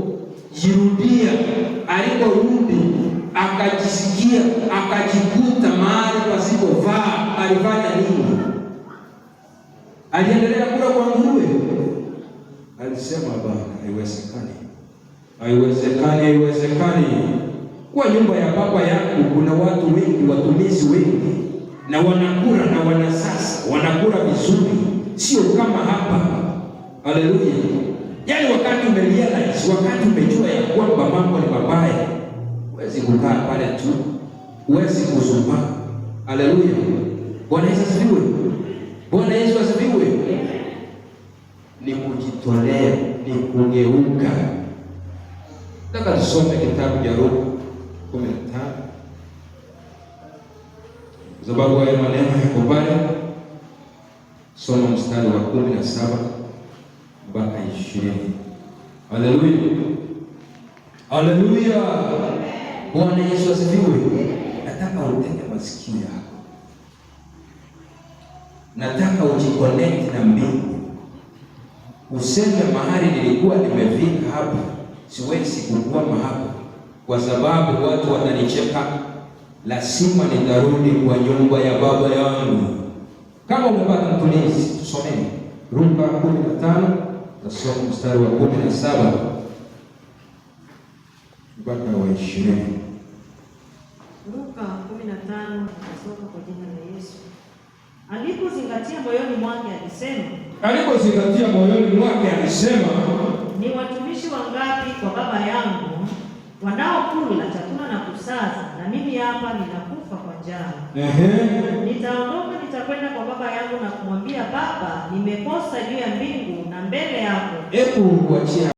Alipojirudia, aliporudi akajisikia, akajikuta mahali pasipofaa, alifanya nini? Aliendelea kula kwa nguruwe? Alisema, "Bwana, haiwezekani, haiwezekani, haiwezekani. Kwa nyumba ya baba yangu kuna watu wengi, watumishi wengi, na wanakula na wanasasa, wanakula vizuri, sio kama hapa." Haleluya! Yaani wakati umerealize, wakati umejua ya kwamba mambo ni mabaya, huwezi kukaa pale tu, huwezi kuzubaa. Haleluya! Bwana Yesu asifiwe. Bwana Yesu asifiwe. Ni kujitolea, ni kugeuka. Nataka tusome kitabu cha Luka 15 kwa sababu hayo maneno yako pale. Soma mstari wa 17 mpaka 20. Haleluya, haleluya! Bwana Yesu asifiwe. Nataka utege masikio yako, nataka ujiconnect na mbingu, useme mahali nilikuwa nimefika hapa, siwezi kukwama hapa kwa sababu watu watanicheka. Lazima nitarudi kwa nyumba ya baba yangu. Kama umepata mtumizi, tusomeni Luka 15, tasoma mstari wa 17 mpaka wa 20. Luka 15, nasoma kwa jina la Yesu. Alipozingatia moyoni mwake alisema, Alipozingatia moyoni mwake alisema, ni watumishi wangapi kwa baba yangu wanaokula chakula na kusaza, na mimi hapa ninakufa kwa njaa. Nitaondoka, nitakwenda kwa baba yangu na kumwambia, Baba, nimekosa juu ya mbingu na mbele yako. Hebu kuachia.